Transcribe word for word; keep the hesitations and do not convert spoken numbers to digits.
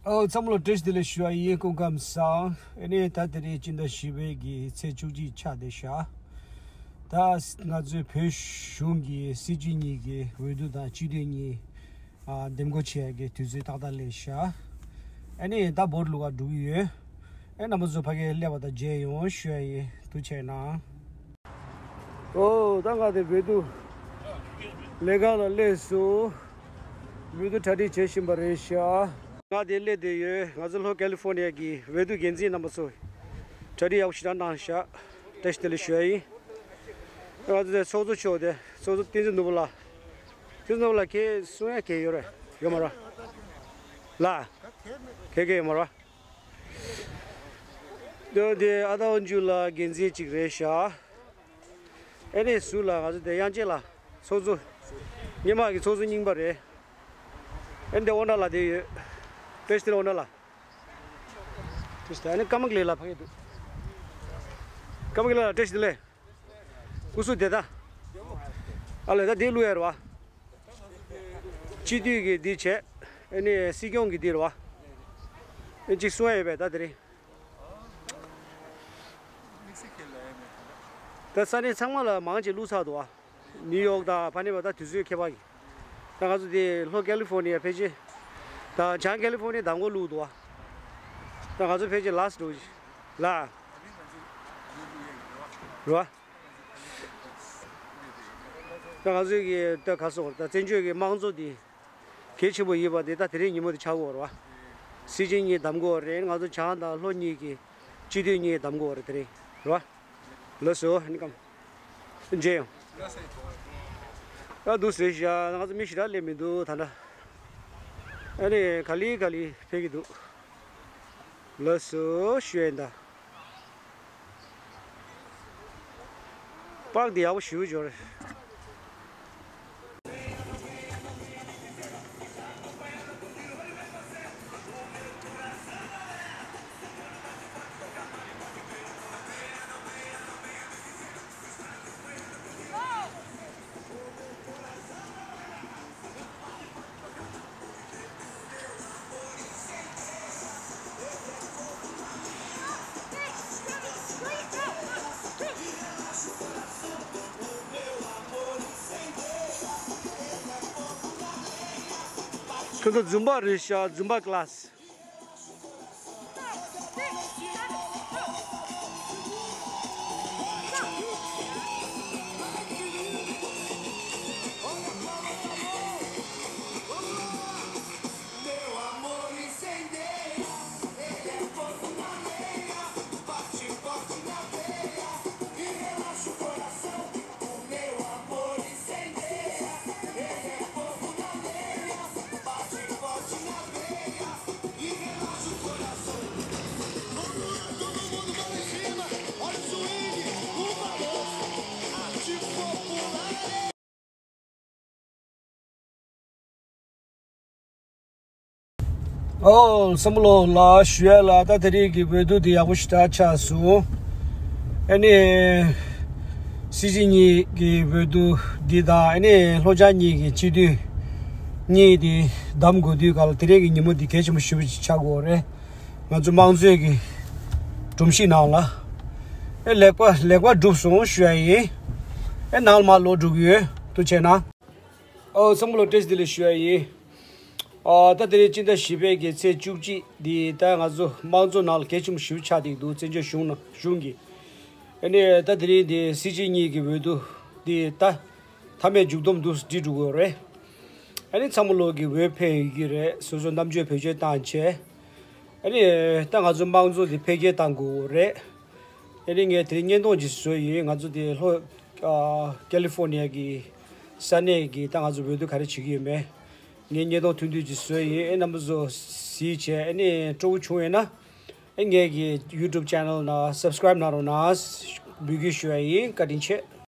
ཨོ་ཚང་མ་ལ་བཀྲ་ཤིས་བདེ་ལེགས་ཞུ་བ་ཡིན། སྐུ་ཁམས་བཟང་། ཨ་ནི་ད་དེ་རིང་སྤྱི་ཟླ་བཞི་པའི་གི་ཚེས་བཅུ་གཅིག་ཆགས་བསྡད་ཤག་ད་ང་ཚོའི་བོད་གཞུང་གི་སྲིད་སྤྱི་གཉིས་ཀྱི་འོས་བསྡུ་དང་སྤྱི་འཐུས་གཉིས་ཨ་འདེམས་བསྐོ་བྱེད་ཡ་གི་དུས་ཚོད་ཏག་ཏག་སླེབས་ཤག་ཨ་ནི་ད་བོ་ཊི་བླུག་ག་འགྲོ་གི་ཡོད། ཨ་རྣམ་པ་ཚོ་ཕ་གིར་སླེབས་པ་དང་མཇལ་ཡོང་ཞུ་ཡ་ཡིན། ཐུགས་རྗེ་གནང་། ཨོ་ད་ང་དེ་འོས་བསྡུ་ལས་ཁང་ལ་སླེབས་སོང་། འོས་བསྡུ་གྲ་སྒྲིག་བྱེད་བཞིན་པ་རེད་ཤག་ང་དེ་སླེབས་བསྡད་ཡོད། ང་ཚོ་ལྷོ་ཀ་ལི་ཧྥོ་ནི་ཡ་གི་འོས་བསྡུ་འགན་འཛིན་རྣམ་པ་ཚོ་གྲ་སྒྲིག་ཡག་པོ་ཞེ་དྲག་གནང་ཤག་བཀྲ་ཤིས་བདེ་ལེགས་ཞུ་ཡ་ཡིན། ང་ཚོ་དེ་ཚོགས་གཙོ་མཆོག་དེ་ཚོགས་གཙོ་བསྟན་འཛིན་ནོར་བུ་ལགས། བསྟན་འཛིན་ནོར་བུ་ལགས་ཁྱེད་གསུང་ཡ་གལ་ཡོད་རེད། ཡོད་མ་རེད། ལགས། གལ་གལ་ཡོད་མ་རེད། དེ་དེ་ཨ་ད་ཝན་ཇུ་ལགས་འགན་འཛིན་གཅིག་རེད་ཤག་ཨེ་ནས་ཟུར་ལ་ང་ཚོ་དེ་དབྱངས་ཅན་ལགས་ཚོགས་གཙོ། སྔོན་མ་གི་ཚོགས་གཙོ་རྙིང་པ་རེད། ཨེ་འདི་ཨོ་ན་ལགས་དེ་ཡོད། བཀྲ་ཤིས་བདེ་ལེགས་ཨོ་ན་ལགས། བཀྲ་ཤིས་བདེ་ལེགས། ཨ་ནི་ཀརྨ་གི་ལེགས་ལགས་ཕ་གི་འདུག་ཀརྨ་གི་ལེགས་ལགས་བཀྲ་ཤིས་བདེ་ལེགས། སྐུ་གཟུགས་བདེ་ད། ཨ་ལས་ད་དེ་བླུག་ཡ་རེད་བ། སྤྱི་འཐུས་ཀྱི་འདི་བྱས། ཨ་ནི་སྲིད་སྐྱོང་གི་འདི་རེད་བ། ཨ་གཅིག་གསུང་ཡ་ཡོད་པས་ད་དེ་རིང་། ད་ས་གནས་ཚང་མ་ལ་མང་ཆེ་བླུགས་ཚར་འདུག་ཨ། ནིའུ་ཡོག་དང་ཕ་ནི་བ་ད་དུས་ཚོད་ཁྱད་པར་གྱིས། ད་ང་ཚོ་དེ་ལྷོ་ཀ་ལི་ཧྥོ་ནི་ཡ་ཕལ་ཆེར། ད་བྱང་ཀ་ལི་ཧྥོ་ནི་ཡ་དང་པོ་བླུགས་འདུག་ཨ། ད་ང་ཚོ་ཕལ་ཆེར་ལཱ་སི་ཊི་འགྲོ་གི་ལ། རེད་བ། ད་ང་ཚོའི་གི་ད་ག་སོགས་ད་བཙན་བྱོལ་གྱི་དམངས་གཙོ་འདི་གལ་ཆེན་པོ་ཡིན་པ་འདི་ད་དེ་རིང་ཉིན་མོ་འདི་ཆགས་ཀྱི་ཡོད་རེད་བ། སྲིད་སྤྱི་གཉིས་བདམས་ཀྱི་ཡོད་རེད། ང་ཚོ་བྱང་དང་ལྷོ་གཉིས་ཀྱི་སྤྱི་འཐུས་གཉིས་བདམས་ཀྱི་ཡོད་རེད་དེ་རིང་རེད་བ། ལགས་སོ་ཨ་ནི་ཀམ། མཇལ་ཡོང་། ད་འདུག་ཟེར་བཞག་ང་ཚོ་མི་ཞེ་དྲག་སླེབས་མི་འདུག་ད་ལྟ། ཨ་ནི་ག་ལེ་ག་ལེ་ཕེབས་ཀྱི་འདུག་ལགས་སོ་ཞུ་ཡིན་ད། པར་འདི་ཡག་པོ་ཞེ་པོ་ཅིག་ཡོད་རེད། ཁོ་ཚོ་ཛུམ་བྷ་རེད་ཤག་ཛུམ་བྷ་ཀི་ལཱ་སི། ཨོ་བསམ་བློ་ལ་ཞུ་ཡ་ལ་ད་དེ་རིང་གི་འོས་བསྡུ་འདི་ཡག་པོ་ཞེ་དྲག་ཆགས་སོང་། ཨ་ནི་སྲིད་སྤྱི་གཉིས་ཀྱི་འོས་བསྡུ་འདི་དང་ཨ་ནི་ལྷོ་བྱང་གཉིས་ཀྱི་སྤྱི་འཐུས་གཉིས་འདི་བདམས་དགོས་དུས་ག་ལ་དེ་རིང་གི་ཉིན་མོ་འདི་གལ་ཆེན་པོ་ཞེ་པོ་ཅིག་ཆགས་ཀྱི་ཡོད་རེད། ང་ཚོ་དམངས་གཙོའི་གི་སྒྲོམ་གཞི་ནང་ལ་ཨེ་ལེགས་པ་ལེགས་པ་གྲུབ་སོང་ཞུ་ཡ་ཡིན། ཨེ་ནང་ལ་མར་ལོག་འགྲོ་གི་ཡོད། ཐུགས་རྗེ་གནང་། ཨོ་བསམ་བློ་བཀྲ་ཤིས་བདེ་ལེགས་ཞུ་ཡ་ཡིན། ཨ་ད་དེ་རིང་སྤྱི་ཟླ་བཞི་པའི་གི་ཚེས་བཅུ་གཅིག་འདི་ད་ང་ཚོ་དམངས་གཙོ་ནང་ལ་གལ་ཆེན་པོ་ཞེ་པོ་ཆགས་བསྡད་འདུག་བཙན་བྱོལ་གཞུང་ནང་གཞུང་གི། ཨ་ནི་ད་དེ་རིང་འདི་སྲིད་སྤྱི་གཉིས་ཀྱི་འོས་བསྡུ་འདི་ད་མཐའ་མའི་མཇུག་བསྡོམས་འདུག་འགྲིག་འགྲོ་གི་ཡོད་རེད། ཨ་ནི་ཚང་མ་ལོག་གི་འོས་འཕེན་ཡོང་གི་རེད། སོ་སོ་རྣམ་དཔྱོད་བེད་སྤྱོད་བཏང་བྱས། ཨ་ནི་ད་ང་ཚོ་དམངས་གཙོ་འདི་འཕེལ་རྒྱས་གཏང་དགོས་རེད། ཨ་ནི་ངས་དེ་རིང་བརྙན་ཐུང་ཅིག་བཟོས་ཡིན། ང་ཚོ་དེ་ལྷོ་ཨ་ཀ་ལི་ཧྥོ་ནི་ཡ་གི་ས་གནས་ཀྱི་ད་ང་ཚོ་འོས་བསྡུ་ག་རེ་བྱེད་ཀྱི་ཡོད་མེད། ངས་བརྙན་ཐུང་ཐུང་ཐུང་ཅིག་བཟོས་ཡིན། ཨེ་རྣམ་པ་ཚོ་གཟིགས་བྱས་ཨ་ནི་སྤྲོ་པོ་བྱུང་ཡོད་ན། ཨེ་ངའི་གི་ཡུ་ཊུབ་ཆེ་ནལ་ནང་སབ་སི་ཀ་རེབ་གནང་རོགས་གནང་། འབོད་སྐུལ་ཞུ་ཡ་ཡིན། བཀའ་དྲིན་ཆེ།